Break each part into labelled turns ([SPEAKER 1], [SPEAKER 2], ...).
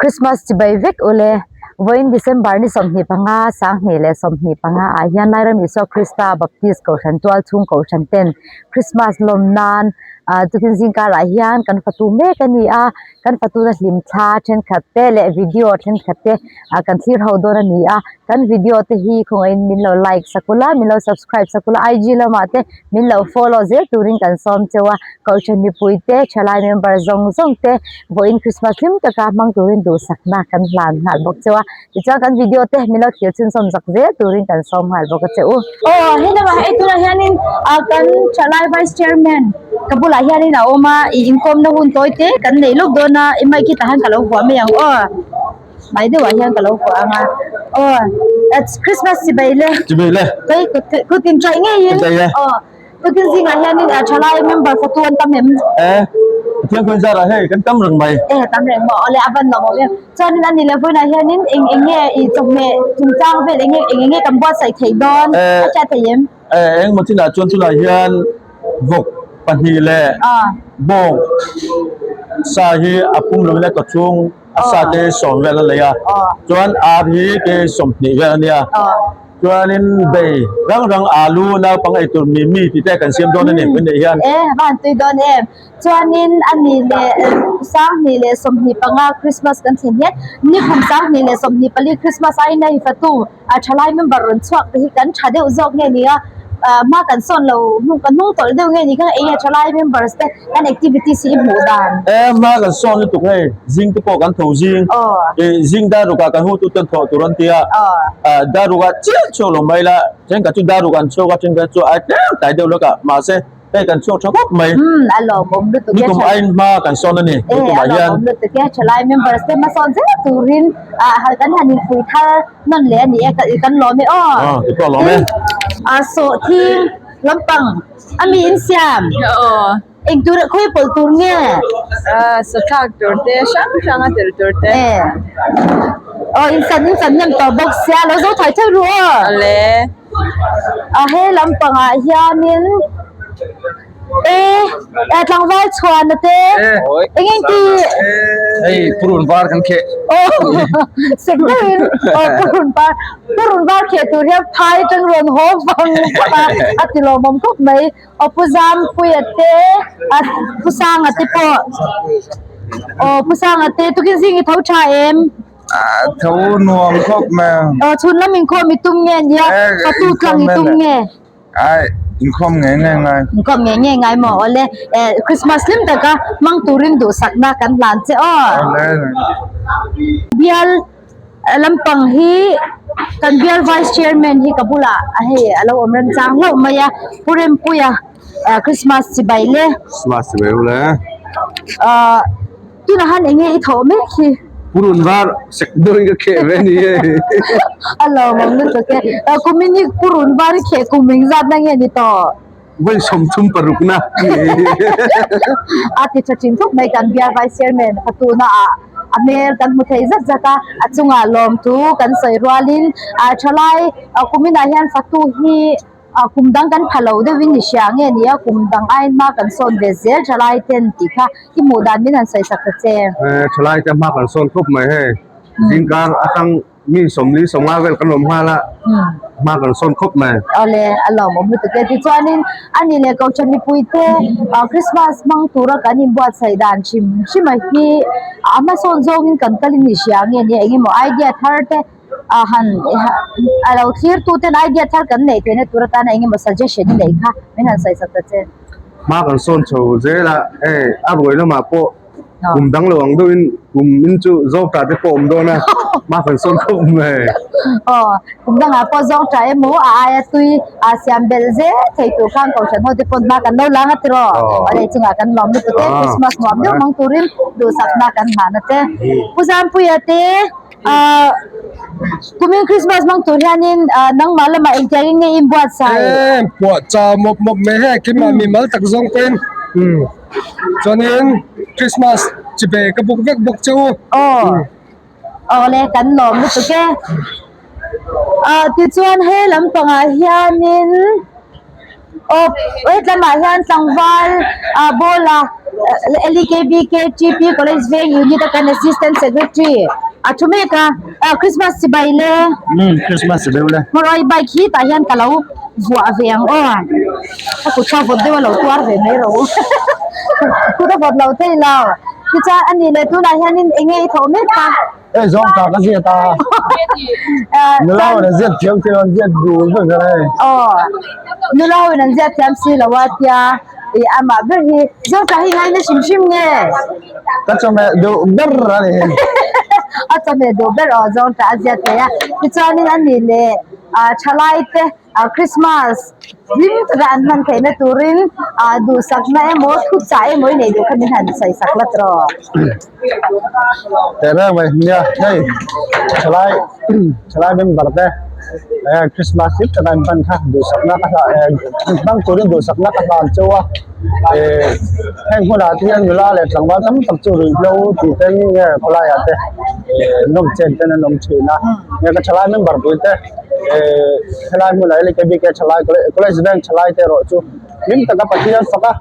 [SPEAKER 1] Christmas chibai vek ule vawiin December ni 25 2025 ah hian Lairam Isua Krista Baptist Kohhran tual chhung Kohhran ten Christmas lawm nan ah tukin zingkar ah hian kan fatu mek a ni a kan fatuna hlim thla thenkhat te leh video thenkhat te ah kan thlir ho dawn a ni a kan video te hi khawngaihin min lo like sak ula min lo subscribe sak ula IG lamah te min lo follow zel turin kan sawm cheu a Kohhran mipui te thalai member zawng zawng te vawiin Christmas hlim taka hmang turin duhsakna kan hlan nghal bawk cheu a tichuan kan video te min lo thlir chhunzawm zak zel turin kan sawm nghal bawk a che u. Aw hei lamah hei tunah hianin ah kan thalai vice chairman ka bulah hianin a awm a ih inkawmna hun tawi te kan nei lawk dawn a i mic hi tah hian ka lo vuah mai ang aw mai deuhah hian ka lo vuah ang a aw Christmas chibai le
[SPEAKER 2] chibai le
[SPEAKER 1] kei kut kut inchaih ngeiin aw. Tukin zingah hianin a thalai member fatu an tam em?
[SPEAKER 2] E, Pathian khawn zarah hei kan tam reng mai.
[SPEAKER 1] E, tam reng maw? Awle a van lo maw em? Chuanin a ni leh vawiinah hianin eng eng nge i chawhmeh chungchang vel eng nge eng eng nge kan buatsaih theih dawn a hriat thei em?
[SPEAKER 2] E, engmaw chinah chuan tunah hian vawk pahnih leh bawng sa hi a pum lovin a kaw chhung a sa te sawm vel a lei a, chuan ar hi ke 20 vel a nia. Chuanin bei rang rang alu naupang ei tur mi mi tih te kan siam dawn a ni hun neih hian.
[SPEAKER 1] E van tui dawn em. Chuanin a ni leh 2025 Christmas kan thlen hian nikum 2024 Christmas aiin a fatu a thalai member rawn chhuak te hi kan tha deuh zawk nge ni a hma kan sawn lo hnung kan hnung tawlh deuh nge ni kha eng nge thalai members te kan activities hi i hmuh dan.
[SPEAKER 2] E hma kan sawn lutuk hei zing te pawh kan tho zing e zing dar rukah kan hutu ten thawh tur an tia dar rukah chiah chhuak lo mai la thenkhat chu dar ruk an chhuak a thenkhat chu ai tlem tlai deuh lawk a mahse hei kan chhuak tha khawp mai
[SPEAKER 1] a lawmawm lutuk e
[SPEAKER 2] nikum aiin hma kan sawn a ni nikum ah hian
[SPEAKER 1] a lawmawm lutuk e thalai members te hmasawn zel turin kan han inpui thar nawn leh a ni e kan lawm e aw
[SPEAKER 2] ti pawh a lawm e
[SPEAKER 1] a sawhthing lampang A mi in siam?
[SPEAKER 3] Aw.
[SPEAKER 1] Eng tur khawi pawlh tur nge?
[SPEAKER 3] Ah sathlak tur te hrang hrang a tel tur te.
[SPEAKER 1] E. Aw in san in san hnem tawh bawk sia lo zo thai theuh ru aw.
[SPEAKER 3] Awle.
[SPEAKER 1] A he lampangah hianin e tlangval chhuana te eng eng ti.
[SPEAKER 4] Hei purun var kan kheh.
[SPEAKER 1] Aw sek deuhin aw purun var. Purun var kheh tur hian phai atang rawn haw vang vang a, a ti lawmawm khawp mai. Aw Pu Zampuia te, a Pu Sanga te pawh, aw Pu Sanga te tukin zing i tho tha em?
[SPEAKER 4] Ah tho nuam khawp mai a.
[SPEAKER 1] Aw chhun lam inkhawm i tum nge nia, fatu tlang i tum nge?
[SPEAKER 4] Ai inkhawm ngei ngei ngai.
[SPEAKER 1] Inkhawm ngei ngei ngai maw? Awle eh Christmas hlim taka hmang turin duhsakna kan hlan che aw.
[SPEAKER 4] Awle.
[SPEAKER 1] Bial Lampang hi kan bial vice chairman hi ka bulah a hei a lo awm remchang hlauh mai a Pu Rempuia ah Christmas chibai le
[SPEAKER 4] Christmas chibai u le
[SPEAKER 1] ah tunah han eng nge i thawh mek hi
[SPEAKER 4] Purun var sek deuhin ka kheh ve a ni hei
[SPEAKER 1] a lawmawm lutuk e kumin hi purun var i kheh kum engzat na nge ni tawh
[SPEAKER 4] Vawi 36 na
[SPEAKER 1] a ti tha thin khawp mai kan bial vice chairman fatuna ah a hmel kan hmu thei zat zat a a chungah lawmthu kan sawi rualin ah thalai kuminah hian fatu hi ah kum dang kan pha lo deuhin i hria nge ni a kum dang aiin hma kan sawn ve zel thalai ten tih kha i hmuh dan min han sawi sak ta che.
[SPEAKER 4] Thalai te hma kan sawn khawp mai hei zingkar atang Mi 40 50 vel kan awm nghal a, hma kan sawn khawp mai.
[SPEAKER 1] Awle, a lawmawm lutuk e. Tichuanin a ni leh Kohhran mipuite Christmas hmang tura kan inbuatsaih dan hrim hrim a hi a hmasawn zawngin kan kal in i hria nge nia engemaw idea thar te han a lo thlir tu ten idea thar kan neih theihna tur atana engemaw suggestion i neih kha min han sawi sak ta che.
[SPEAKER 4] Hma kan sawn chho zel a, hei a ruai lamah pawh Kum dang lo ang deuhin kum in chu zawng tah te pawh awm dawn a, hma kan sawn khawp mai.
[SPEAKER 1] Aw, kum dangah pawh zawng tah emaw a aia tui a siam belh zel thei tur khan Kohhran ho te pawn hma kan lo lang a tiraw? Aw lei chungah kan lawm lutuk e, Christmas nuam deuh mang turin duhsakna kan hlan a che. Pu Zampuia te ah kumin Christmas mang tur hianin nangmah lamah engtiangin nge i inbuatsaih?
[SPEAKER 4] Em, puah chau mawp mawp mai hei, keimah mimal tak zawng pawhin umm. Chuanin Christmas chi ve ka buk vek bawk che u.
[SPEAKER 1] Aw awle kan lawm lutuk e. Ah tichuan he lampangah hianin aw hetlamah hian tlangval ah ball a. LEKBKTP College Veng Unit a kan Assistant Secretary a thu mek a ah Christmas chibai le
[SPEAKER 2] Umm Christmas chibai ule.
[SPEAKER 1] Hmarawi bike hi tah hian ka lo vuah ve ang aw a kut kha vawt deuh a lo tuar ve mai rawh u kut a vawt lo thei lo tichuan a nih leh tunah hianin eng nge i thawh mek a.
[SPEAKER 2] Hei zawng ta ka ziat a nula ho in an ziat thiam si lo an ziat dul vek zel a hei.
[SPEAKER 1] Aw nula ho in an ziat thiam si lo a tia ih amah ber hi zawng ta hi ngaina hrim hrim nge.
[SPEAKER 2] Ka chawhmeh duh ber a ni.
[SPEAKER 1] A chawhmeh duh ber aw zawng ta a ziat thei a tichuanin a nih leh ah thalai te ah Christmas hlim taka an hman theihna turin ah duhsakna emaw thuchah emaw i neih duh kha min han sawi sak la tawh.
[SPEAKER 2] Teh reng mai nia hei thalai thalai member te eh Christmas hlim taka an hman kha duhsakna ka hlan eh hmang turin duhsakna ka hlan cheu a eh heng hunah te hian nula leh tlangval tam tak chu ruihhlo tih te nge khawlaiah te eh nawm chen ten an awm thin a nge ka thalai member pui te eh helai hmunah hian K B K thalai college veng thalai te erawh chu hlim taka Pathian fak a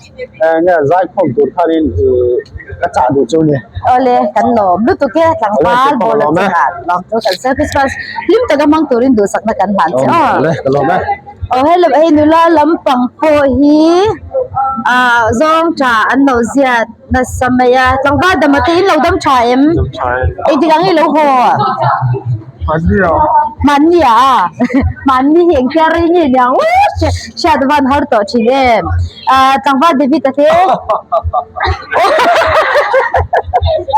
[SPEAKER 2] eh nge zaikhawm tur khanin ih ka chah duh chu a ni.
[SPEAKER 1] Awle kan lawm lutuk e tlangval ball a chungah lawm chu kan sawi Christmas hlim taka hmang turin duhsakna kan hlan che aw.
[SPEAKER 2] Awle ka lawm e.
[SPEAKER 1] Aw hello hei nula lampang pawh hi ah zawng tha an lo ziat nasa mai a tlangval dama te in lo dam tha em? Engtik ang i lo haw? Hmanni ah hmanni hi engtia rei nge niang u hriat van har tawh thin em ah tlangval David a te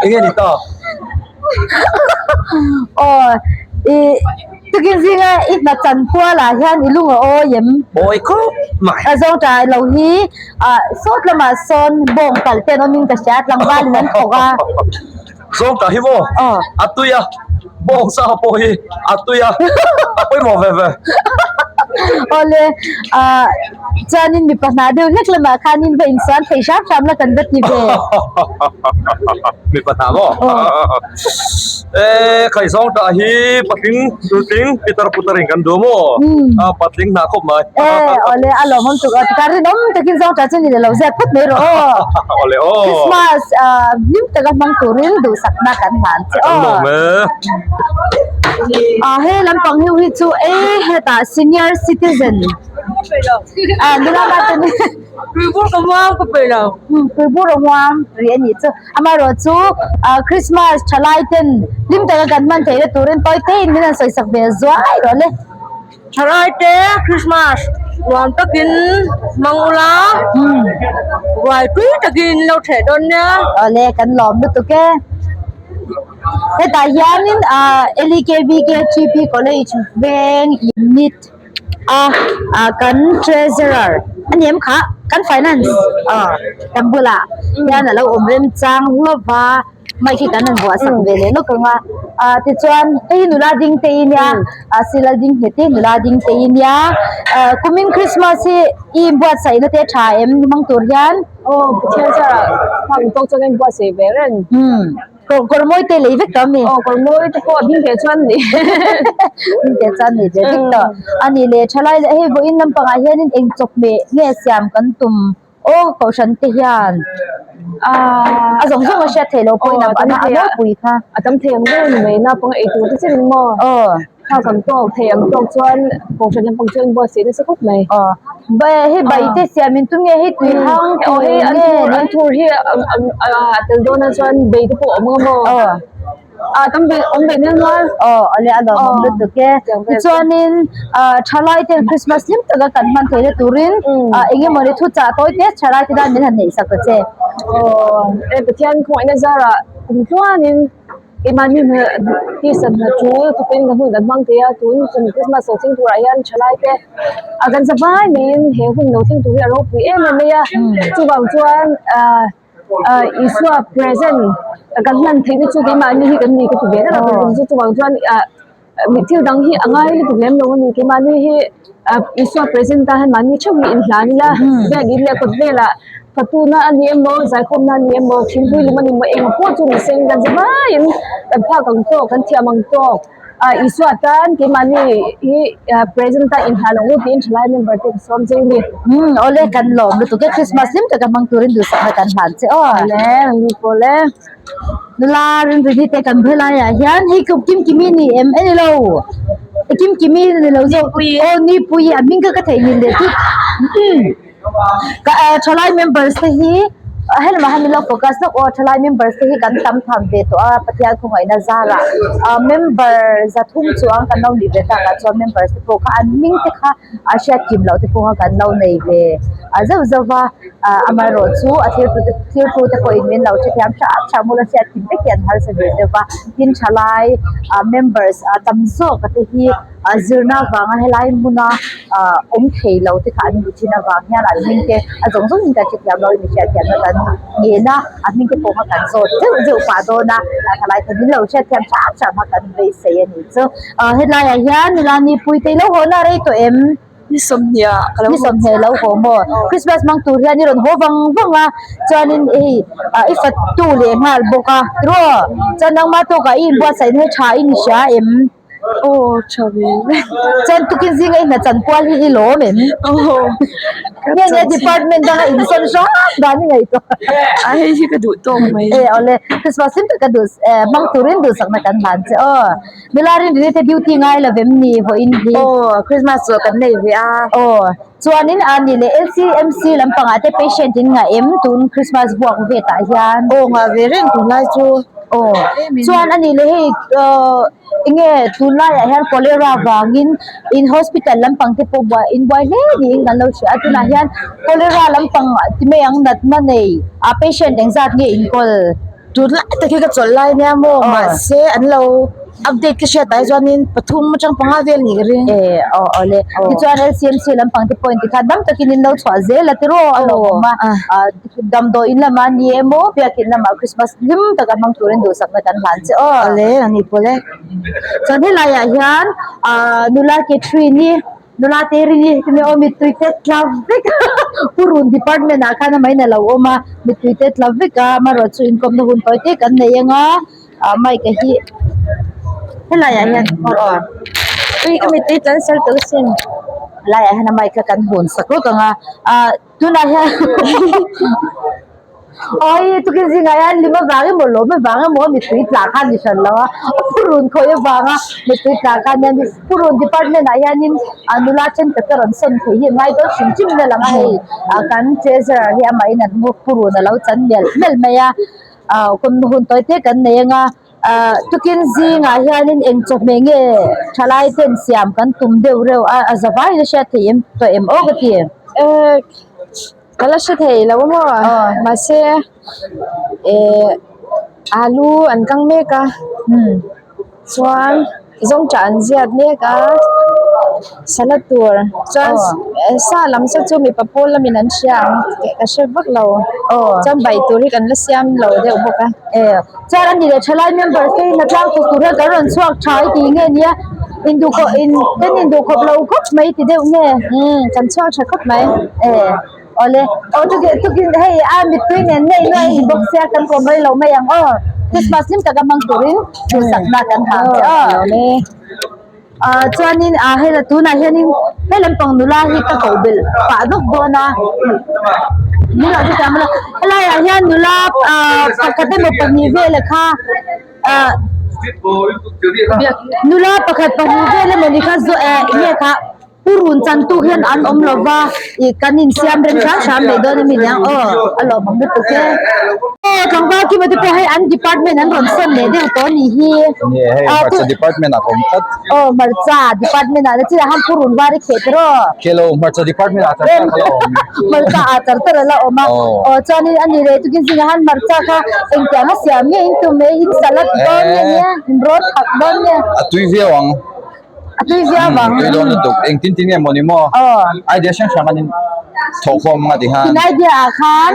[SPEAKER 2] Enge ni ta?
[SPEAKER 1] Aw i tukin zinga i hna chan kual ah hian i lung a awi em?
[SPEAKER 2] Awi khawp mai.
[SPEAKER 1] A zawng tah lo hi ah sawt lamah sawn bawng kal te an awm in ka hria tlangval in an thawk a.
[SPEAKER 2] Zawng tah hi maw? A tui a, bawng sa pawh hi a tui a, a pawimawh ve ve.
[SPEAKER 1] Awle, ah chuanin mipa hna deuh hlek lamah khanin va insuan thei hram hram la kan va ti ve.
[SPEAKER 2] Mipa hna maw? E khai zawng tah hi patling tutling pitar putar in kan duh maw? A patling hna khawp mai.
[SPEAKER 1] E awle a lawmawm tuk a tikah rinawm takin zawng tah chu ni lo zet phawt mai rawh aw.
[SPEAKER 2] Awle aw.
[SPEAKER 1] Christmas hlim taka hmang turin duhsakna kan hlan che aw.
[SPEAKER 2] Kan lawm e.
[SPEAKER 1] A he lampang hiu hi chu e hetah senior citizen a nula ma ten
[SPEAKER 3] Tuibur ka muang ka peih lo.
[SPEAKER 1] Tuibur a muang rih a nih chu. Amaherawh chu ah Christmas thalai ten hlim taka kan hman theihna turin tawi teiin min han sawisak ve zuai rawh le.
[SPEAKER 3] Thalai te Christmas nuam takin hmang ula ruai tui takin lo theh dawn nia.
[SPEAKER 1] Awle kan lawm lutuk e. Hetah hianin ah LEKBKTP College Veng Unit. a ah kan treasurer a ni em kha kan finance aw kan bulah hian alo awm rem chang hlauh va mic hi kan han vuah sak ve leh lawk ang a ah tichuan hei hi nula ding te i nia ah silal ding nghet hi nula ding te i nia ah kumin christmas hi i inbuatsaih na te a tha em ni hmang tur hian.
[SPEAKER 3] Aw Pathian sir ah hmang tawk chuan a inbuatsaih ve reng.
[SPEAKER 1] Kawr mawi te lei vek tawh a mi?
[SPEAKER 3] Aw kawr mawi te pawh hming teh chuan ni.
[SPEAKER 1] Hming teh chuan ni ve vek tawh. A nih leh thalai leh hei vawiin lampangah hianin eng chawhmeh nge siam kan tum aw kohhran te hian a zawng zawng a hriat theih loh pawhin a nawlpui kha.
[SPEAKER 3] A tam thei ang deuh a ni mai naupang ei tur te chin maw?
[SPEAKER 1] Aw.
[SPEAKER 3] Kha kan tawk thei ang tawk chuan kohhran lampang chuan buatsaih nasa khawp mai.
[SPEAKER 1] Aw hei bai te siam in tunge hei tui hang
[SPEAKER 3] Aw hei an thur an thur hi a tel dawn a chuan bei te pawh a awm ang a maw?
[SPEAKER 1] Aw.
[SPEAKER 3] A tam ve awm ve nel nual.
[SPEAKER 1] Aw ale a lawmawm lutuk e. Tichuanin thalai ten Christmas hlim taka kan hman theihna turin eng emaw ni thu chah tawi te thalai te tan min han neih sak ta che.
[SPEAKER 3] Aw e Pathian khawngaihna zarah kum tluanin Keimahni tisa hna chu thawkin ka hun kan hmang thei a, tun kum Christmas lo thleng turah hian thalai te a kan za vai maiin he hun lo thleng tur hi a ropui em em mai a, chuvang chuan ah ah Isua present kan hman theihna chu keimahni hi kan ni ka ti ve reng a chu chuvang chuan ah thil dang hi a ngai lutuk lem lo a ni keimahni hi ah Isua present tan hian mahni theuh hi inhlan ila biakin leh kawt velah. Fatuna a ni emaw, zaikhawmna a ni emaw, thingpui lum a ni emaw, engah pawh chu ni seng kan za vaiin kan phak ang tawk, kan thiam ang tawk. Isua tan keimahni hi present a inhlan ang u tiin thalai member te ka sawm che u ni.
[SPEAKER 1] Umm awle kan lawm lutuk e Christmas hlim taka hmang turin duhsakna kan hlan che aw.
[SPEAKER 3] Awle ni pawh le.
[SPEAKER 1] Nula rinrini te kan bel laiah hian hei kum Kimkimi ni em e nilo Kimkimi ni lo zawk aw Nipui a hming kha ka theihnghilh leh thut ka thalai members te hi helamah hian min lo focus lawk aw thalai members te hi kan tam tham ve tawh a Pathian khawngaihna zarah ah member zathum chuang kan lo nih ve takah chuan members te pawh kha an hming te kha a hriat kim loh te pawh kha kan lo nei ve a zeuh zeuh va ah amaherawh chu a thiltu te thiltu te pawhin min lo hrethiam hram hram ula hriat kim vek hi an harsa ve deuh va tin thalai ah members ah tam zawk a te hi ah zirna avanga helai hmuna ah awm thei lo te kha an nih thin avang hian an hming te a zawng zawngin kan hrethiam lo a ni hriatthiamna kan ngen a a hming te pawh kha kan zawt zeuh zeuh pah dawn a thalai te min lo hriatthiam hram hram a kan beisei a ni chu. Ah helai ah hian nula nipui te ilo haw na rei tawh em?
[SPEAKER 3] Ni sawmhnih ah ka lo
[SPEAKER 1] Ni sawmhnih alo haw maw? Christmas hmang tur hian i rawn haw vang vang a chuanin hei ah i fatu leh nghal bawk a tiraw? Chuan nangma tawkah i inbuatsaih na hi tha i ni hria em?
[SPEAKER 3] Aw tha ve
[SPEAKER 1] Chuan tukin zinga i hna chanpual hi i lawm em?
[SPEAKER 3] Aw
[SPEAKER 1] Nge nge department danga insawn hram dan i ngaihtuah
[SPEAKER 3] A hei hi ka duh tawk mai.
[SPEAKER 1] E awle Christmas hlim taka duh hmang turin duhsakna kan hlan che aw. Nula rinrini te duty ngai lo vem ni vawiin hi?
[SPEAKER 3] Aw Christmas chu kan nei ve a.
[SPEAKER 1] Aw chuanin a ni leh LCMC lampangah te patient in ngah em tun Christmas buak vet ah hian?
[SPEAKER 3] Aw ngah ve reng tunlai chu.
[SPEAKER 1] Aw chuan a ni leh hei ahh enge tunlaiah hian cholera vangin in hospital lampang te pawh buai in buai hle niin kan lo hria a tunah hian cholera lampang ti mai ang natna nei ah patient engzat nge inkawl?
[SPEAKER 3] Tunlai tak hi ka chawlh lai nia maw mahse an lo update ka hriat ah hi chuanin pathum atang panga vel nih ka ring.
[SPEAKER 1] E aw aw le tichuan LCMC lampang te pawhin tikhan dam takin in lo chhuah zel a tiraw a lawmawm a ah damdawiin lamah ni emaw biakin lamah Christmas hlim taka hmang turin duhsakna kan hlan che aw.
[SPEAKER 3] Awle a ni pawh le.
[SPEAKER 1] Chuan helaiah hian ah nula Catherine hi nula te ring hi hemi aw mittui te tla vek a purun department ah khan amahin alo awm a mittui te tla vek a amaherawhchu inkawmna hun tawi te kan nei anga ah mike a hi helaiah hian aw
[SPEAKER 3] Ui ka mittui tla nasa lutuk asin.
[SPEAKER 1] Helaiah hian a mike kha kan hawn sak lawk ang a ah tunah hian Awii tukin zingah hian lim avang emaw lawm avang emaw mittui tla kha a ni hran lo a a purun khawih avanga mittui tla kha ania ni purun department ah hianin ah nula thenkhat te rawn sawn theih hi an ngai dawn hrim hrim in a lang a hei ah kan treasurer hi amahin an purun a lo chan melh melh mai a ah hun tawi te kan nei anga ah tukin zingah hianin eng chawhmeh nge thalai ten siam kan tum deuh reuh a a za vaiin a hriat theih em tawh em aw ka ti.
[SPEAKER 3] Ka la hre thei lo a maw mahse eh alu an kang mek a chuan zawngṭah an ziat mek a salad tur chuan sa lam saw chu mipa pawl lamin an hria ang tih ka hre vak lo chuan bai tur hi kan la siam lo deuh bawk a.
[SPEAKER 1] Chuan a ni leh thalai member te hi hnatlang thawk tur hian kan rawn chhuak tha i tih nge nia induhkhawp in kan induhkhawp lo khawp mai ti deuh nge
[SPEAKER 3] kan chhuak tha khawp mai
[SPEAKER 1] e awle aw tukin tukin hei a mittui nen ngei nuai a ni bawk sia kan kawm rei lo mai ang aw Christmas hlim taka hmang turin duhsakna kan hang che aw ah chuanin ah hei tunah hianin he lampang nula hi ka koh belh pah dawk dawn a nula chu tam lo helaiah hian nula ah pakhat emaw pahnih vel kha ah nula pakhat pahnih vel emaw ni kha zawh eh nge kha. Purun chantu hian an awm lo va, ih kan insiam rem hram hram mai dawn a mi niang aw, a lawmawm lutuk e. Aw tlangval Kima te pawh hei an department an rawn sawn leh deuh tawh a nih hi.
[SPEAKER 2] Ni e hei hmarcha department ah ka awm tlat.
[SPEAKER 1] Aw hmarcha department ah na chiah han purun var i kheh tiraw.
[SPEAKER 2] Kheh lo hmarcha department ah char char ka la awm.
[SPEAKER 1] Hmarcha ah char char a la awm a, aw chuanin a ni leh tukin zingah han hmarcha kha engtiang a siam nge in tum e, in salad dawn nge nia, in rawt thak dawn nge.
[SPEAKER 2] A tui viau ang.
[SPEAKER 1] A tui viau vang.
[SPEAKER 2] Tui dawn lutuk. Engtin tin nge maw ni maw? Idea hrang hrang an in thawh khawm anga ti khan.
[SPEAKER 1] In idea ah khan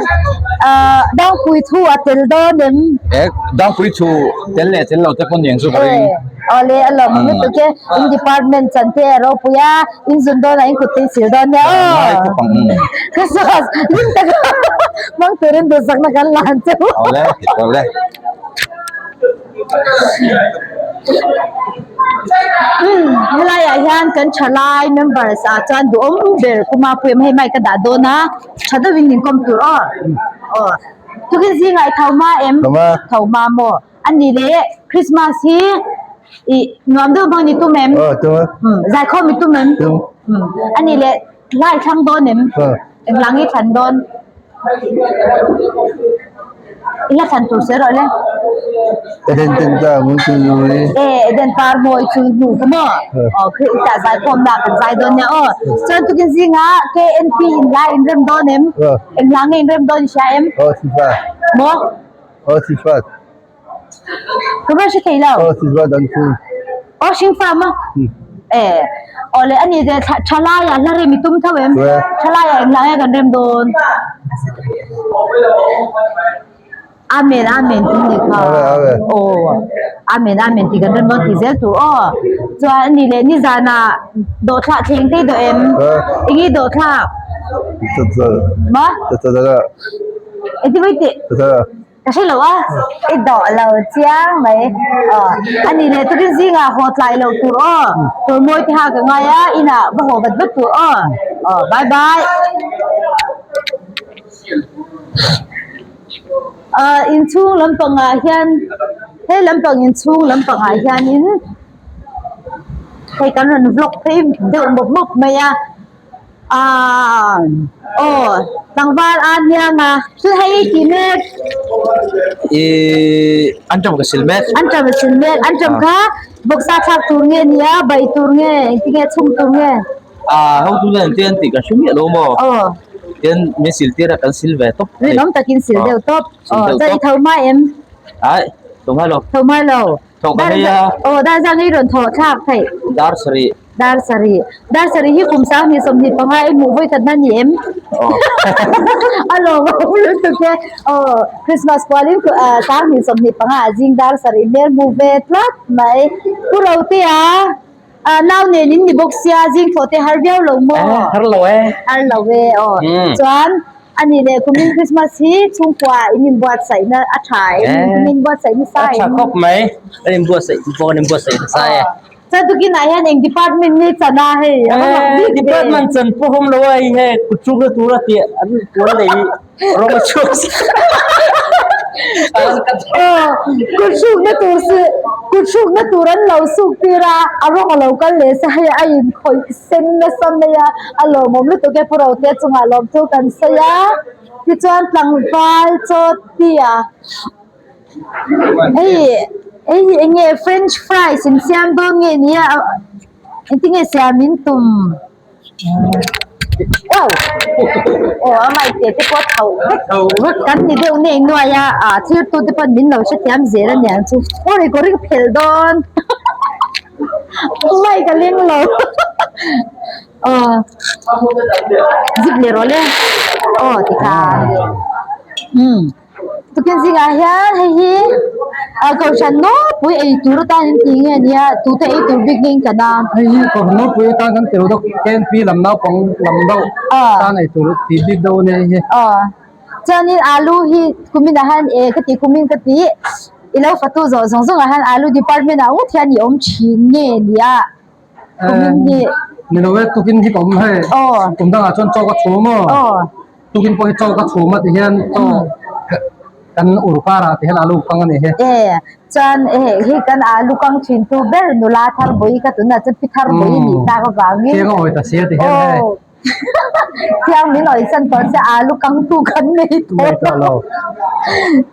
[SPEAKER 1] dangpui thu a tel dawn em?
[SPEAKER 2] E dangpui thu tel leh tel lo te pawh niang chu ka ring.
[SPEAKER 1] Awle a lawm lutuk e. In department chan te a ropui a, in zun dawn ah in kut te in sil dawn nia aw.
[SPEAKER 2] Ngai khawp ang.
[SPEAKER 1] Christmas hlim taka hmang turin duhsakna kan lan chu.
[SPEAKER 2] Awle awle.
[SPEAKER 1] Umm helai ah hian kan thalai members ah chuan duhawm ber kuma pui awm hei mic a dah dawn a tha deuhin min kawm tur aw aw tukin zingah i tho hma em tho hma maw a ni leh Christmas hi ih nuam deuh hmang ni tum em umm zaikhawm i tum em umm a ni leh hlai thlang dawn em englang i thlan dawn. I la thlan tur se rawh le.
[SPEAKER 5] Eden ten ta mun chu nui.
[SPEAKER 1] E Eden par mawi chu hnu ka maw. Aw khi ta zai khawm na kan zai dawn nia aw. Chuan tukin zinga KNP in la in rem dawn em? Eng hla nge in rem dawn i hria em?
[SPEAKER 5] Aw sifa.
[SPEAKER 1] Maw?
[SPEAKER 5] Aw sifa.
[SPEAKER 1] Ka va hre thei lo.
[SPEAKER 5] Aw sifa dan chu.
[SPEAKER 1] Aw hring farm a? E aw le ani te thalai ah hla rem i tum tho em? Thalai ah eng hla nge kan rem dawn? Amen amen tih ni kha. Aw amen amen tih kan rem dawn tih zel tur aw. Chuan ani leh nizan ah dawhthlah thleng te i dawh em? Eng i dawhthlak? Ma? Engtin mai tih? Ka hre lo a, i dawh lo chiang mai. Aw, a ni leh tukin zingah haw tlai loh tur aw, tur mawi te ha ka ngai a, inah va haw vat vat tur aw. Aw, bye bye. Aw, inchhung lampangah hian, he lampang inchhung lampangah hianin hei kan rawn vlog phei deuh mawp mawp mai a. Aaa aw tlangval a hniang a thil hei i tih mek
[SPEAKER 6] Ihh an ṭam ka sil mek
[SPEAKER 1] an ṭam a sil mek an ṭam kha bawksa thlak tur nge nia bai tur nge engtin nge chhung tur nge
[SPEAKER 6] Aaa hotu nen te an tih ka hre miah lo maw
[SPEAKER 1] aw
[SPEAKER 6] tin min sil tir a kan sil ve tawp
[SPEAKER 1] rinawm takin sil deuh tawp aw chuan i tho hma em
[SPEAKER 6] Ai tho hma lo
[SPEAKER 1] tho hma lo
[SPEAKER 6] tho ka hei a
[SPEAKER 1] aw dar zang i rawn thaw thlak theih
[SPEAKER 6] dar sarih
[SPEAKER 1] Dar sarih. Dar sarih hi kum 20 25 i hmuh vawi khat na ni em? A lawm awm lutuk e. Aw, Christmas kualin 20 25 ah zing dar sarih hmel hmu ve tlat mai. Pu Rotea, nau nen in ni bawk sia, zing thawh te har viau lo maw?
[SPEAKER 6] Har lo e.
[SPEAKER 1] Har lo e, aw. Chuan, a nih leh kumin Christmas hi chhungkua in inbuatsaihna a tha em? Kumin inbuatsaih nasa em?
[SPEAKER 6] A tha khawp mai. Kan inbuatsaih pawh kan inbuatsaih nasa e.
[SPEAKER 1] Chuan tukinah hian eng department nge chan a hei a va mak bik ve.
[SPEAKER 6] Department chan pawh awm lo a hei he kut chhuk na tur a tih an puan nei hi rawng a chhuak si.
[SPEAKER 1] Aw kut hruk na tur si kut hruk na tur an lo suk tir a a rawng a lo kal leh sa hei a inkhawih sen nasa mai a a lawmawm lutuk e pu Rotea chungah lawmthu kan sawi a tichuan tlangval chaw tia. Hei hei hi eng nge french fries in siam dawn nge nia engtin nge siam in tum aw aw a mic te te pawh a tho vek kan ni deuh nei nuai a ah thil tu te pawn min lo hrethiam zel a niang chu aw recording phelh dawn mic a leng lo aw zip leh rawh le aw tikhan umm. Tukin zingah hian hei hi ah kohhran nawlpui ei tur atan an tih nge nia tute ei tur bik nge in kan a.
[SPEAKER 7] Hei hi kohhran nawlpui atan kan ti lo deuh KNP lam naupang lam deuh tan ei tur tih bik deuh a nia hei hi.
[SPEAKER 1] Aw chuanin alu hi kuminah hian eh ka tih kumin ka tih i lo fatu zawh zawng zawngah hian alu department ah ngawt hian i awm thin nge nia kumin hi.
[SPEAKER 7] Ni lo e tukin hi ka awm hei kum dangah chuan chaw ka chhum aw. Tukin pawh hi chaw ka chhum a ti hian chaw kan ur karah ti hian alu kang a ni hi.
[SPEAKER 1] E chuan hei hi kan alu kang thin tu ber nula thar bawi ka tunah chuan pi thar bawi a nih tak avangin.
[SPEAKER 7] Thiang a awi ta si a ti hian hei.
[SPEAKER 1] Thiang min awi san tawh che alu kang tu kan nei tawh lo.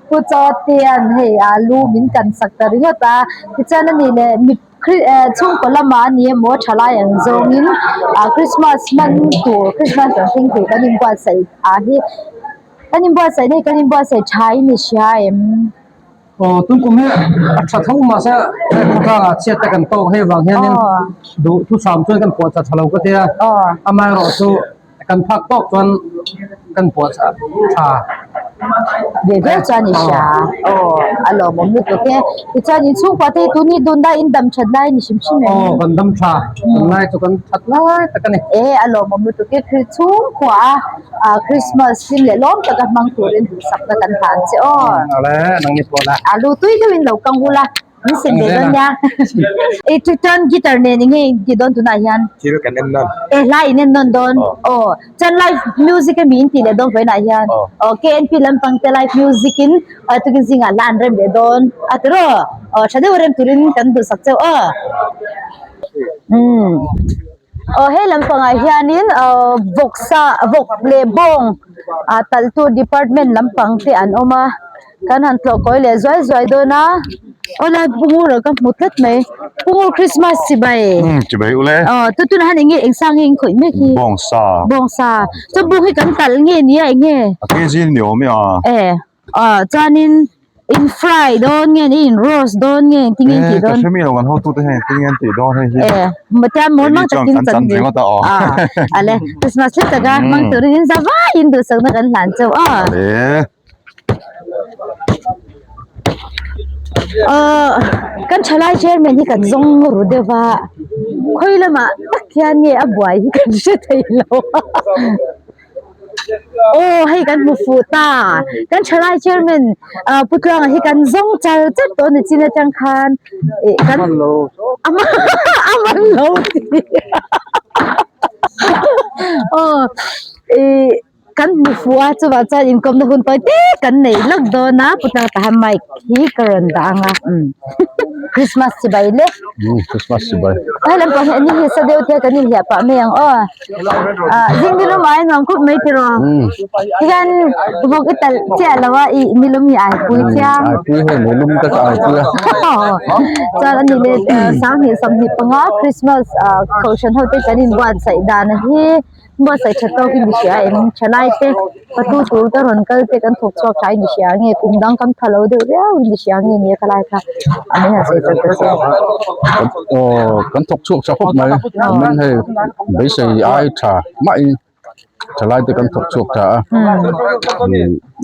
[SPEAKER 1] Pu chaw tian hei alu min kan sak ta ringawt a tichuan a nih leh mi. Chhungkaw lamah a ni emaw thalai ang zawngin ah Christmas hman tur Christmas an thleng tur kan inbuatsaih ah hi kan inbuatsaih na hi kan inbuatsaih tha in i hria em?
[SPEAKER 7] Aw tun kum hi a tha tho mahse hei khawtlangah chhiat te kan tawk hei vang hianin duh thusam chuan kan puahchah tha lo ka tia amaherawhchu Kan phak tawk chuan kan puahchah tha.
[SPEAKER 1] Ve viau chuan i hria. Aw, a lawmawm lutuk e. Tichuan in chhungkua te hi tun hi tun lai in dam that lai a ni hrim hrim em?
[SPEAKER 7] Aw, kan dam tha. Tun lai chu kan that lai tak a ni.
[SPEAKER 1] E, a lawmawm lutuk e. Chhungkua a Christmas hlim leh lawm taka hmang turin duhsakna kan hlan che aw.
[SPEAKER 7] Awle, nang ni pawh la.
[SPEAKER 1] Alu tui deuhin lo kang ula. Min sem ve dawn nia. I chuan guitar nen enge in tih dawn tunah hian?
[SPEAKER 4] Thil kan en nawn.
[SPEAKER 1] E hla in en nawn dawn. Aw. Chuan live music emi in tih leh dawn vawiinah hian. Aw KNP lampang te live music in tukin zingah hla an rem leh dawn a tiraw? Aw tha deuh rem turin kan duhsak chauh aw. Umm. Aw he lampangah hianin aw vawksa vawk leh bawng ah talh tur department lampang te an awm a kan han tlawh kawi leh zuai zuai dawn a aw lai bungur ah ka hmu tlat mai bungur christmas chibai
[SPEAKER 4] umm chibai ule
[SPEAKER 1] aw chu tunah hian eng nge eng sang nge in khawih mek hi
[SPEAKER 4] bawngsa
[SPEAKER 1] bawngsa chu bawng hi kan talh nge nia eng nge
[SPEAKER 4] a kg ni awm e a
[SPEAKER 1] e. Ah chuanin in fry dawn nge in roast dawn nge engtin nge in tih dawn.
[SPEAKER 4] Ka hre mi lo kan hotute hian engtin nge an tih dawn hei hi.
[SPEAKER 1] E matian mawn mang takin
[SPEAKER 4] chan ringawt a aw.
[SPEAKER 1] Ah ale Christmas hlim taka hmang turin in za vaiin duhsakna kan hlan chauh a.
[SPEAKER 4] Ale.
[SPEAKER 1] Ah kan thalai chairman hi kan zawng ru deuh va khawi lamah tak hian nge a buai hi kan hre thei lo a. Aw hei kan hmu fuh ta kan thalai chairman ah pu Tluanga hi kan zawng char char tawh a ni chin atang khan ih kan a man lo ti aw ih kan hmu fuh a chuvang chuan inkawmna hun tawi te kan neih lawk dawn a pu Tluanga tahan mic hi ka rawn dah ang a umm Christmas chibai le
[SPEAKER 4] Christmas chibai
[SPEAKER 1] he lampang hi an inhisa deuh te kan inhliah pah mai ang aw. Ah zing nilum ah hian nuam khup mai tiraw hian vawk i talh chiah lo a ih nilum hi ai pui chiang
[SPEAKER 4] ai pui hei nilum te ka ai pui a
[SPEAKER 1] chuan ani leh 2025 Christmas ah kohhran ho te kan inbuatsaih dan hi buatsaih tha tawk in hria em thalai te patu tur te rawn kal te kan thawk chhuak tha in hria nge kum dang kan pha lo deuh viau in hria nge ni a khalai kha a min han sawi chak ta che.
[SPEAKER 4] Aw kan thawk chhuak tha khawp mai min hei beisei ai tha mahin thalai te kan thawk chhuak tha a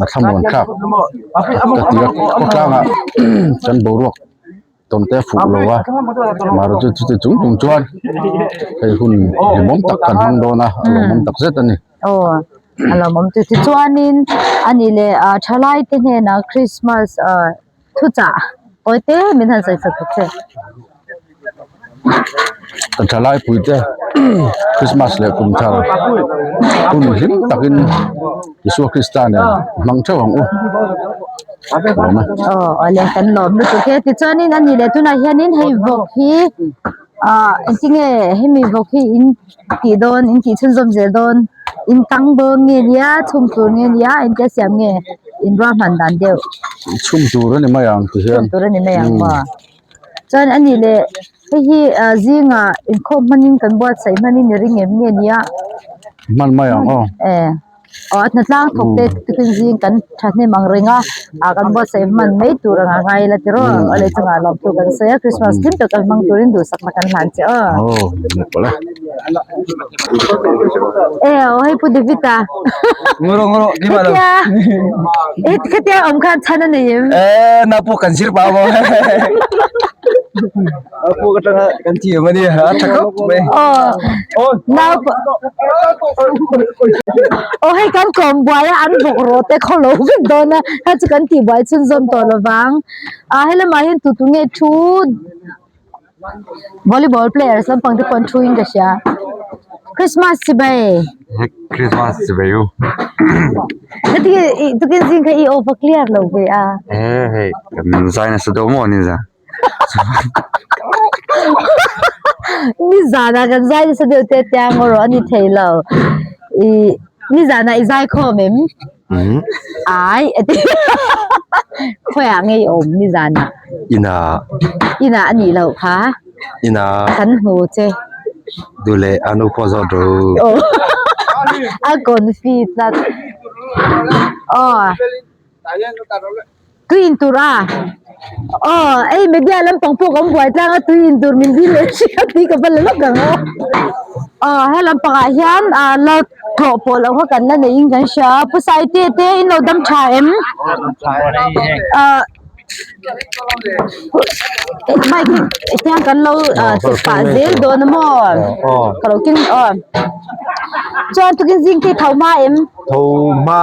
[SPEAKER 4] a thlamuan thlak ka ti a khawtlangah kan boruak tawn te a fuh lo a mahro chu chuti chung chung chuan hei hun hlimawm tak kan hmang dawn a a lawmawm tak zet a ni.
[SPEAKER 1] Aw a lawmawm chu tichuanin ani leh ah thalai te hnenah Christmas ah thuchah kawi te min han sawi sak ta che.
[SPEAKER 4] Ka thalai pui te Christmas leh kum thar hun hlim takin Isua Krista nen hmang theuh ang u. Lawm e.
[SPEAKER 1] Aw awle kan lawm lutuk e tichuanin ani leh tunah hianin hei vawk hi ah engtinge hemi vawk hi in tih dawn in tih chhunzawm zel dawn in tang dawn nge nia chhum tur nge nia engtia siam nge in ruahman dan deuh.
[SPEAKER 4] Chhum tur a ni mai ang ti hian.
[SPEAKER 1] Chhum tur a ni mai ang maw. Chuan a nih leh hei hi ah zingah inkhawm hmanin kan buatsaih hmanin i ring em nge nia.
[SPEAKER 4] Hman mai ang aw.
[SPEAKER 1] E aw a hnatlang thawk te tukin zing kan thahnem ang reng a ah kan buatsaih hman mai tur anga ngai ila tiraw a lei chungah lawm thu kan sawi a Christmas hlim tak kan hmang turin duhsakna kan hlan che aw.
[SPEAKER 4] Aw ni pawh le.
[SPEAKER 1] E aw hei Pu David a.
[SPEAKER 6] Nguro nguro ni ma lo.
[SPEAKER 1] Khatia khatia awm khan chhan a nei em?
[SPEAKER 6] E na pu kan zir pa maw. A pu ka tanga kan thiam a ni a tha khawp mai.
[SPEAKER 1] Aw nau aw hei kan kawm buai a an vawk rawh te khaw lo vek dawn a hei chu kan tih buai chhunzawm tawh lovang a helamah hian tu tu nge thu Volleyball players lampang te pawh an thu in ka hria Christmas chibai
[SPEAKER 4] Christmas chibai u
[SPEAKER 1] heti i tukin zing kha i aw va clear lo ve a
[SPEAKER 4] e hei kan zai nasa deuh maw ni zan
[SPEAKER 1] nizan ah kan zai nasa deuh te tia ngaw rawh a ni thei lo ih nizan ah i zai khawm em Ai a ti khawiah nge i awm nizan ah
[SPEAKER 4] Inah
[SPEAKER 1] Inah a nih loh kha
[SPEAKER 4] Inah
[SPEAKER 1] Kan hmu che
[SPEAKER 4] Duh leh a nu pawh zawt rawh
[SPEAKER 1] Aw a confi tlat Aw Tui in tur a Aw hei media lampang pawh kan buai tlang a tui in tur min dil leh hria tih ka va la lawk ang aw. Aw he lampang ah hian ah la tlawh pawh loh kha kan la nei in kan hria a Pu Saite te in lo dam tha em? Ah. Mic hi hian kan lo chep pah zel dawn a maw ka lo keng aw chuan tukin zing te tho hma em
[SPEAKER 5] tho hma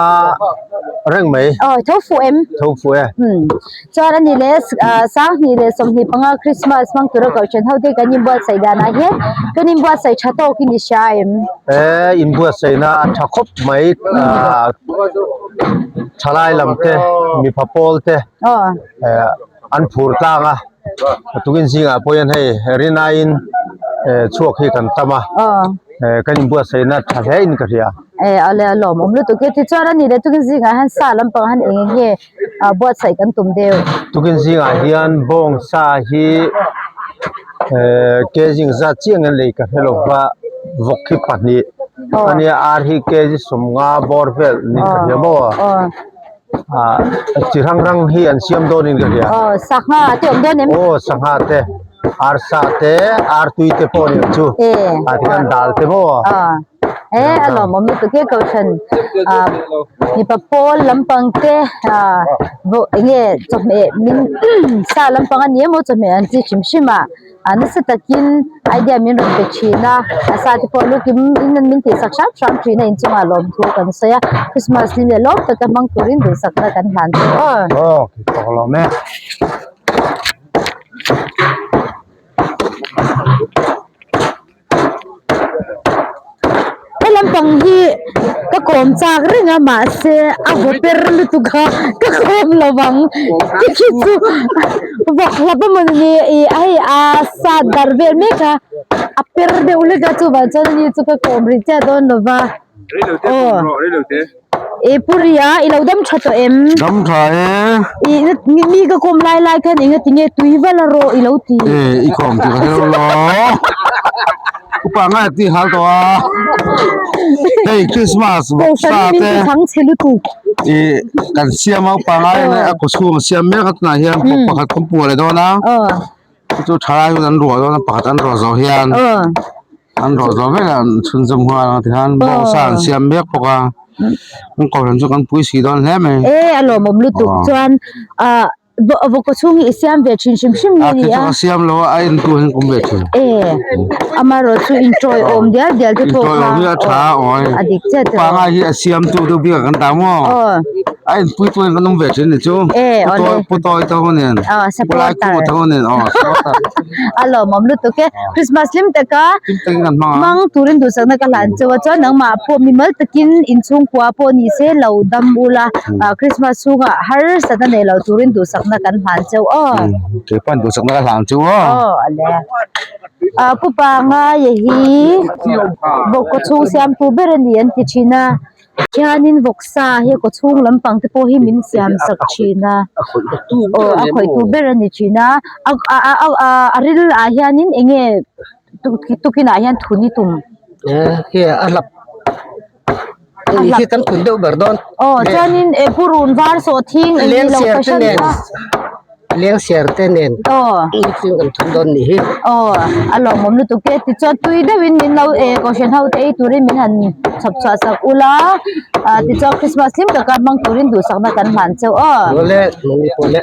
[SPEAKER 5] reng mai
[SPEAKER 1] aw tho fuh em
[SPEAKER 5] tho fuh e
[SPEAKER 1] chuan ani leh sanghnih leh 25 Christmas hmang tura kohhran ho te kan inbuatsaih danah hian kan inbuatsaih tha tawkin i hria em
[SPEAKER 5] e inbuatsaihna a tha khawp mai thalai lam te mipa pawl te an phur tlang a tukin zingah pawh hian hei rinaiin chhuak hi kan tam a kan inbuatsaihna tha hle in ka hria.
[SPEAKER 1] E ale a lawmawm lutuk e tichuan ani leh tukin zingah hian sa lampang han eng eng nge buatsaih kan tum deuh.
[SPEAKER 5] Tukin zingah hian bawng sa hi kg zat chiang in lei ka hre lova vawk hi pahnih ania ar hi kg 50 bawr vel niin ka hria maw. Ah chi hrang hrang hi an siam dawn in ka hria.
[SPEAKER 1] Aw sangha te awm dawn em?
[SPEAKER 5] Aw sangha te arsa te artui te pawh ni ang chu. Ah tikhan dal te maw?
[SPEAKER 1] Aw e a lawmawm lutuk e kohhran ah mipa pawl lampang te ah eng nge chawhmeh min sa lampang a ni emaw chawhmeh an chi hrim hrim a. A nasa takin idea min rawn pe thin a a sa te pawh lukim in min tih sak hram hram thin a inchungah lawmthu kan sawi a Christmas ni leh lawm taka hmang turin duhsakna kan hlan tawh aw.
[SPEAKER 5] Aw tawk lawm e.
[SPEAKER 1] He lampang hi ka kawm chak reng a mahse a vaw per lutuk a ka kawm lo vang te khi chu vawk hlap emaw ni ih hei a sat dar vel mek a a per deuh hlek a chuvang chuan ani chu ka kawm rih chiah dawn lo va aw ih pu ria i lo dam tha tawh em
[SPEAKER 5] Dam tha e.
[SPEAKER 1] Ih mi ka kawm lai lai khan enga tinge tui va la rawh i lo ti.
[SPEAKER 4] E i kawm chu ka hrelo lo. Upa ngai ti hal tawh a. Hei Christmas
[SPEAKER 1] Kohhran hi min ti thang chhe lutuk.
[SPEAKER 4] I kan siam a upa ngai a kawchhung a siam mek a tunah hian pakhat kan puah leh dawn a. Chu thalai hun an ruah dawn a pakhat an ruah zawh hian an ruah zawh vek a an chhunzawm nghal ang tikhan bawngsa an siam mek bawk a an kohhran chu kan pui si dawn hle mai.
[SPEAKER 1] E a lawmawm lutuk chuan ah vawk chhung hi i siam ve thin hrim hrim nge ni a?
[SPEAKER 4] A chu ka siam lo a a en tu hian ka awm ve thin.
[SPEAKER 1] E amaherawh chu intawiawm dial dial te pawh kha
[SPEAKER 4] Intawiawm hi a tha a awi.
[SPEAKER 1] A dik chiah tawh.
[SPEAKER 4] Pangai hi a siam tu deuh bik ah kan dah maw? A en pui pui in kan awm ve thin ni chu.
[SPEAKER 1] E awle.
[SPEAKER 4] Pu tawi te ho nen.
[SPEAKER 1] Aw
[SPEAKER 4] Pu lai
[SPEAKER 1] supporter.
[SPEAKER 4] khu te ho nen aw supporter.
[SPEAKER 1] A lawmawm lutuk e. Christmas hlim taka
[SPEAKER 4] Hlim takin kan hmang a.
[SPEAKER 1] hmang turin duhsakna ka hlan cheu a chuan nangmah pawh mimal takin inchhungkua pawh ni se lo dam ula Christmas chhungah harsatna nei lo turin duhsakna kan hlan cheu aw.
[SPEAKER 4] Keipawn duhsakna ka hlan cheu aw.
[SPEAKER 1] Aw ale. Ah pu Pangaia hi vawk kawchhung siamtu ber a ni an ti thin a. Khianin vawksa hi kaw chhung lampang te pawh hi min siam sak thin a aw a khawih tu ber a ni thin a a ril ah hianin eng nge tukin ah hian thun i tum
[SPEAKER 7] a hlap kan thun deuh ber dawn
[SPEAKER 1] aw chuanin purun var sawhthing eng nge lo fahran kha.
[SPEAKER 7] Leng ser te nen chu kan thun dawn nih hi.
[SPEAKER 1] Aw a lawmawm lutuk e tichuan tui deuhin min lo eh kohhran ho te ei turin min han chhawp chhuah sak ula ah tichuan Christmas hlim taka hmang turin duhsakna kan hlan cheu aw.
[SPEAKER 7] Awle nangni pawh le.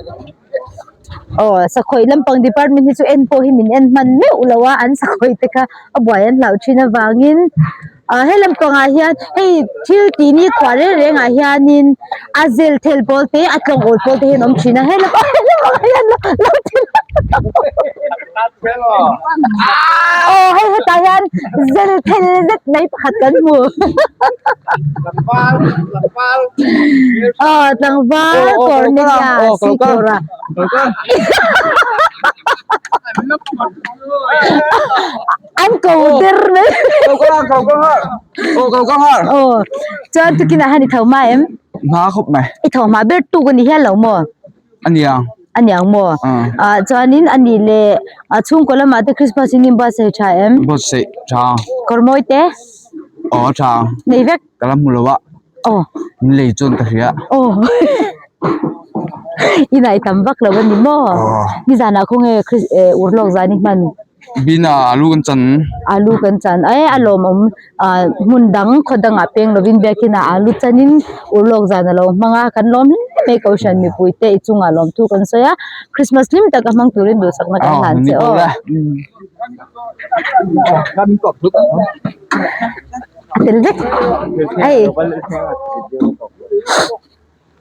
[SPEAKER 1] Aw sakhawi lampang department hi chu en pawh hi min en hman meuh lo a an sakhawi te kha a buai an hlauh thin avangin. Ah he lampangah hian hei thil tih ni khuah reng reng ah hianin a zel thel pawl te a tlawng awl pawl te hi an awm thin a he lampangah hian lo lo ti aw hei hetah hian zel thel zet mai pakhat kan hmu aw tlangval kawr nila sikawr a. An ko der mai.
[SPEAKER 4] Ko ka ko ka har. Ko ko ka har.
[SPEAKER 1] Aw chuan tukinah hian i tho hma em?
[SPEAKER 4] Hma khawp mai.
[SPEAKER 1] I tho hma ber tuk a ni hial lo maw?
[SPEAKER 4] A niang.
[SPEAKER 1] A niang maw? Ah chuanin a nih leh a chhungkaw lamah te Christmas in inbuatsaih tha em?
[SPEAKER 4] Buatsaih tha.
[SPEAKER 1] Kawr mawi te?
[SPEAKER 4] Aw tha.
[SPEAKER 1] Nei vek?
[SPEAKER 4] Ka la hmu lo a.
[SPEAKER 1] Aw.
[SPEAKER 4] Min lei chuan ka hria.
[SPEAKER 1] Aw. I nai tam vak lo a ni maw?
[SPEAKER 4] Aw.
[SPEAKER 1] Nizanah khawnge Chris eh urlawk zan i hman?
[SPEAKER 4] Bina alu kan chan.
[SPEAKER 1] Alu kan chan e a lawmawm ah hmun dang khaw dangah peng lovin biakin ah alu chanin urlawk zan a lo hmang a kan lawm hle mai Kohhran mipui te i chungah lawmthu kan sawi a Christmas hlim taka hmang turin duhsakna kan hlan che aw. A tel vek hei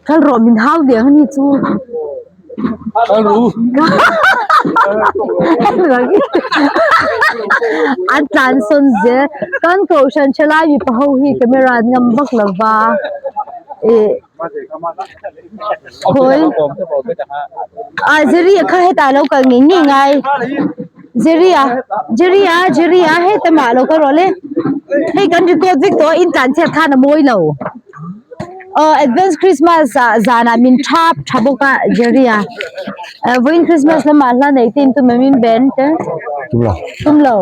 [SPEAKER 1] kal rawh min hau diang ani chu an tlan sawn zel kan kohhran thalai mipa ho hi camera an ngam vak lo va ih khawi ah Jerry a kha hetah alo kal ngei ngei ngai Jerry a Jerry a Jerry a heta mah alo kal rawh le hei kan record vek tawh a in tlan chhiat khan a mawi lo aw advance christmas ah zanah min thap tha bawk a Jerry a vawiin christmas lamah hla nei te in tum em in ben te tum lo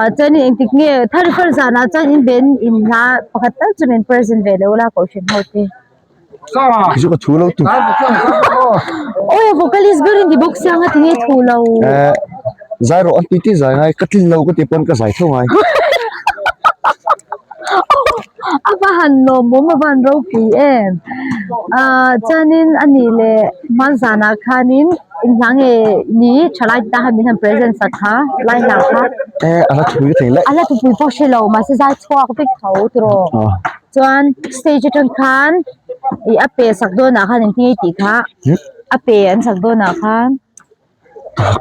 [SPEAKER 1] ah chuan engtik nge thirty first zanah chuan in ben in hla pakhat tal chu min present ve lo la kohhran ho te.
[SPEAKER 4] Khi chu ka thu lo tu.
[SPEAKER 1] Oi vocalist ber in ti bawk sia nga tinge thu lo.
[SPEAKER 4] Eh zai rawh an ti ti zai ngai ka tlin lo ka ti pawn ka zai tho ngai.
[SPEAKER 1] A va han lawmawm a va han ropui em. Ah chuanin a nih leh hmanzanah khanin inhla nge ni thalai te tan khan min han present sak kha lai hla kha.
[SPEAKER 4] Eh a la thupui ka thei leh.
[SPEAKER 1] A la thupui pawh hre lo mahse zai chhuak vek tho tiraw. Chuan stage atang khan ih a pe sak dawnah khan engtin nge tih kha a pe an sak dawnah khan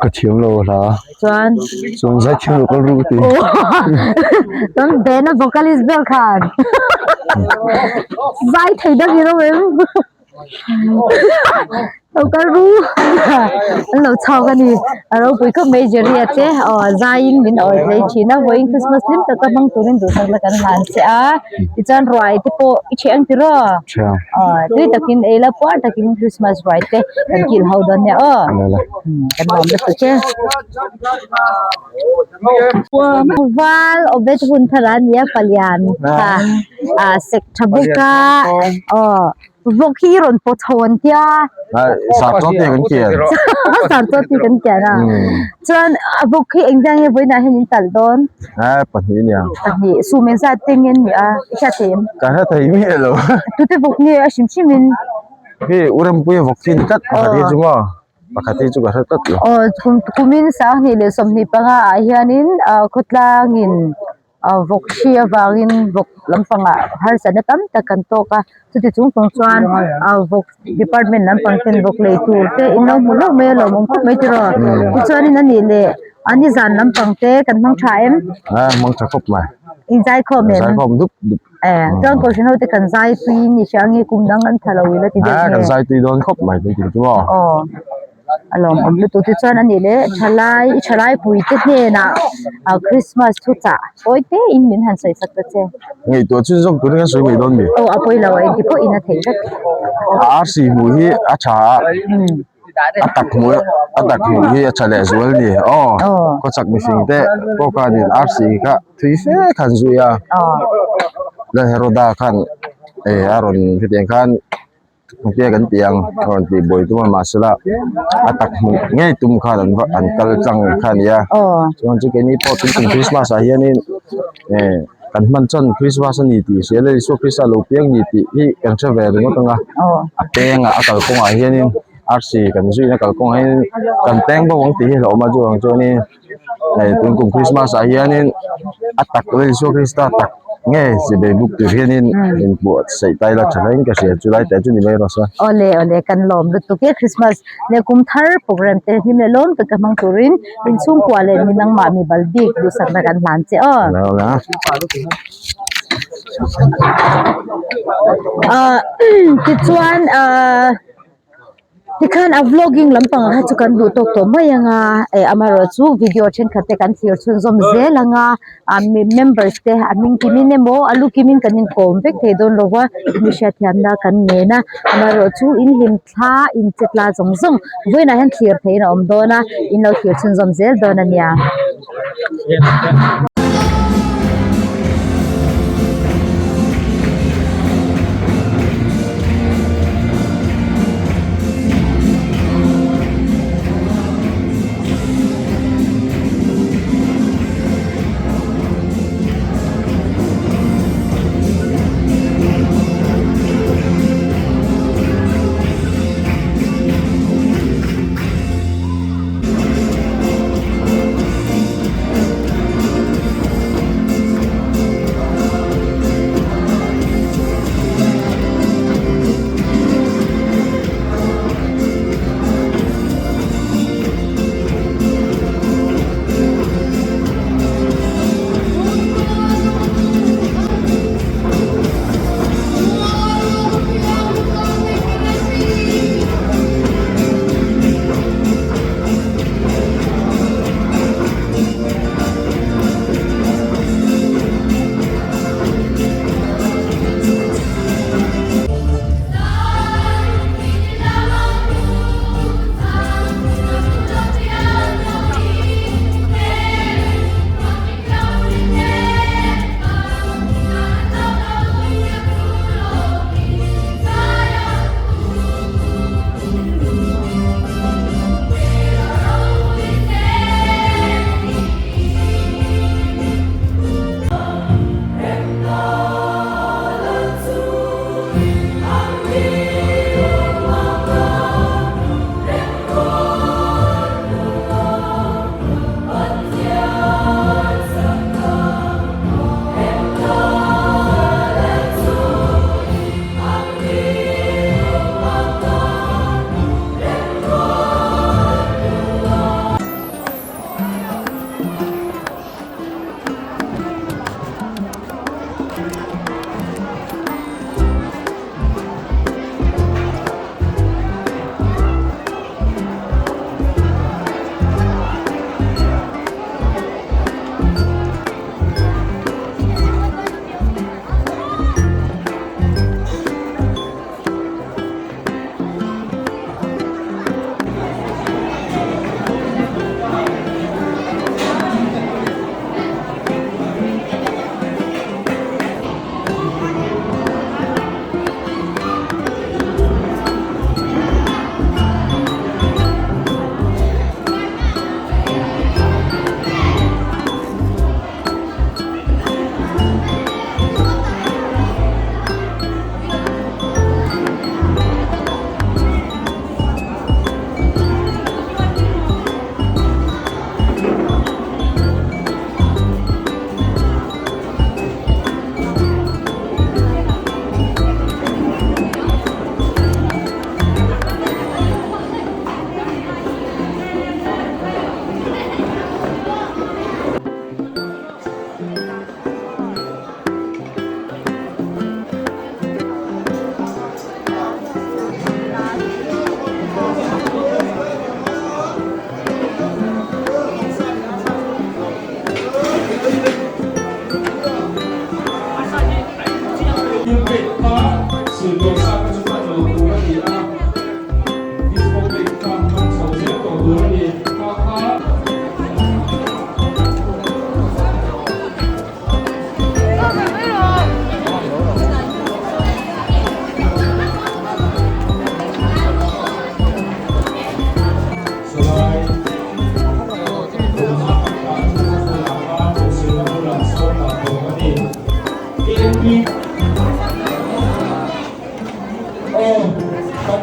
[SPEAKER 4] ka thiam lo hla
[SPEAKER 1] chuan
[SPEAKER 4] chuan zai thiam lo kal ru ka ti
[SPEAKER 1] chuan band a vocalist ber khan zai thei deuh hi ro em. Lo kal ru an lo chhawk a ni a ropui khawp mai Jerry a te aw zaiin min awi tlei thin a vawiin Christmas hlim taka hmang turin duhsakna kan hlan che a tichuan ruai te pawh i ṭheh ang tiraw aw tui takin ei la puar takin Christmas ruai te kan kil ho dawn nia aw kan nuam lutuk e. Val Obed hun thar a nia palian kha ah sek tha bawk a aw. Vawk hi rawn pawt chho an tia.
[SPEAKER 4] Sar chaw te kan kian.
[SPEAKER 1] Sar chaw te kan kian a. Chuan a vawk hi engzah nge vawiinah hian in talh dawn?
[SPEAKER 4] Eh pahnih nia.
[SPEAKER 1] Pahnih sum engzat te nge an nih a? I hria thei em?
[SPEAKER 4] Ka hre thei miah lo.
[SPEAKER 1] Tute vawk nge a hrim hrim in?
[SPEAKER 4] Hei u Rempuia vawk hi ni tlat pakhat hi chu maw? Pakhat hi chu ka hre tlat lo.
[SPEAKER 1] Aw kumin 2025 ah hianin khawtlangin vawk hri avangin vawk lampangah harsatna tam tak kan tawk a chuti chung chung chuan vawk department lampang ten vawk lei tur te in lo hmu hlauh mai a lawmawm khawp mai tiraw tichuanin a nih leh a nizan lampang te kan hmang tha em
[SPEAKER 4] a hmang tha khawp mai
[SPEAKER 1] inzai khawm em
[SPEAKER 4] zai khawm dup dup
[SPEAKER 1] eh chuan kohhran ho te kan zai tui ni hria nge kum dang an tha lo ila ti deuh nge
[SPEAKER 4] kan zai tui dawn khawp mai tun chu maw
[SPEAKER 1] aw. A lawmawm lutuk te chuan a nih leh thalai i thalai pui te hnenah ah christmas thu chah pawi te in min han sawi sak ta che.
[SPEAKER 4] Ngaihtuah chu zawk turin kan sawi mai dawn mi?
[SPEAKER 1] Aw a pawi lo a engti pawh in a theih vek.
[SPEAKER 4] A arsi hmuh hi a tha a, a tak hmuh a tak hmuh hi a tha leh zual a ni aw khawchhak mihring te pawh khanin arsi kha thui fe khan zui a, Lalheroda khan eh a rawn hetiang khan. Engtia kan tih ang a rawn tih buai tum a mahsela a tak hmuh ngei tum khan an va an kal tlang kha a ni a chuan chu keini pawh tun tum christmas ah hianin eh kan hman chuan christmas a ni tih hria ila Isua Krista lo piang ni tih hi kan hre ve ringawt ang a a pengah a kalkawngah hianin arsi kan zuina kalkawngah hianin kan peng bawk ang tih hi a hlauhawm a chuvang chuanin hei tun kum christmas ah hianin a tak leh Isua Krista tak nge chibai buk tur hianin inpawh saih ta ila tha hle in ka hria chu lai teh chu ni mai rawh se.
[SPEAKER 1] Awle awle kan lawm lutuk e Christmas leh kum thar program te hlim leh lawm taka hmang turin inchhungkua leh mi nangmah mi bal bik duhsakna kan hlan che aw.
[SPEAKER 4] Awle awle.
[SPEAKER 1] Ah tichuan ah. Tikhan a vlogging lampang ah kha chu kan duh tawk tawh mai ang a eh amaherawh chu video thenkhat te kan thlir chhunzawm zel ang a ah mi members te a hming kimin emaw a lu kimin kan inkawm vek thei dawn lo va mi hriatthiamna kan ngen a amaherawh chu in hlim thla in che tla zawng zawng vawiinah hian thlir theihin a awm dawn a in lo thlir chhunzawm zel dawn a nia.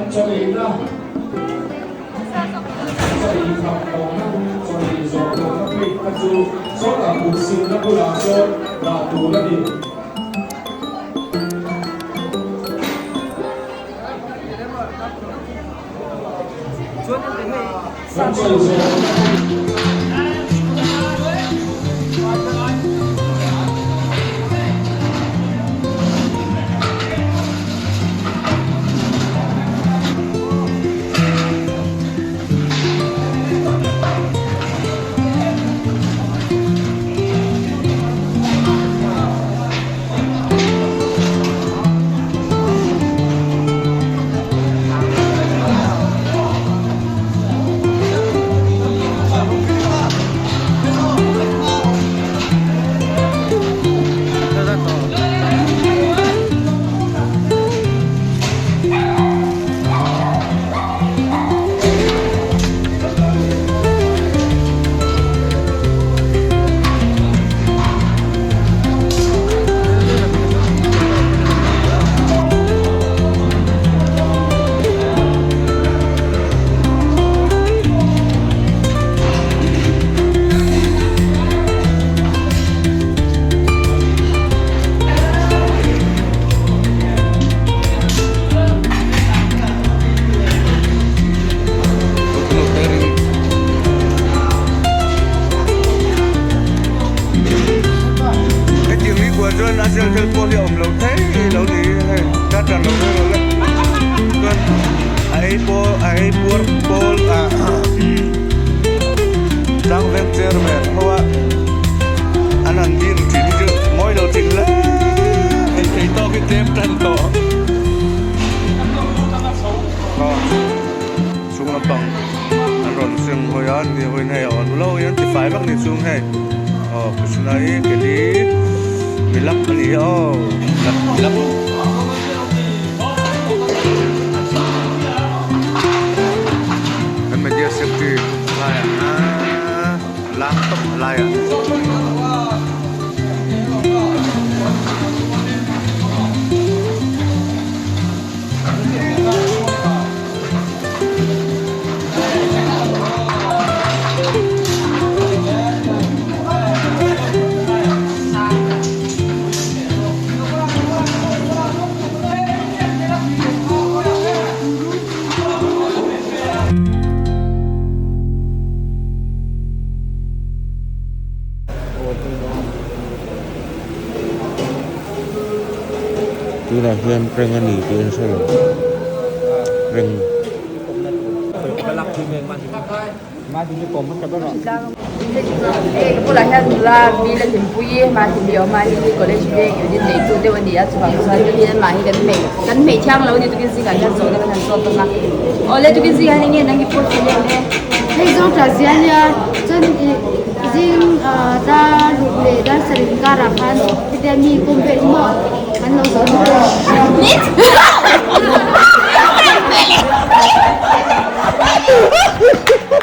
[SPEAKER 8] Kan chaw eina, chaw ei kham tawhna, chaw ei zawh tawhna plate kha chu sawtah kut silna bulah sawn dah tur a ni. Kan chaw ei zawh tawhna.
[SPEAKER 9] Hetiang ni kuah chuan a sel vel pawh hi a awm lo thei lo ni hei ka tan lo vel lo le chuan a ei pawh a ei puar pawl ah tlangveng chairman ho a an han din thin hi chu mawi lo thin hle ei thei tawk hi tlem tan tawh aw chhung lampang an rawn seng hawi a ni hawiin hei a awn lo hian tifai vak ni chung hei aw krishna hi keli milak a ni aw milak kan media secretary laiah ah lam tawp laiah.
[SPEAKER 10] Tunah hian prank a ni tih an hre lo prank.
[SPEAKER 11] Hei ka bulah hian nula Mila Hlimpuii Mahimi a awm a hei hi college veng unit neitu deuh a ni a chuvang chuan tukin amah hi kan hmei kan hmei thiang lo a ni tukin zingah hian zawhna kan han zawt dawn a awle tukin zingah hian enge nang i post leh le.
[SPEAKER 12] Hei zawng tah zia nia chuan ih zing ah dar ruk leh dar sarih inkarah khan hetia mi kawm vel hi maw an lo zawh bawk a.